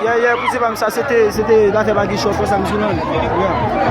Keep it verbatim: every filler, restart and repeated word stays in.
Yeah, yeah, pou se pa m, sa se te, se te Lafè Bagichon, konsa m di non. Yeah.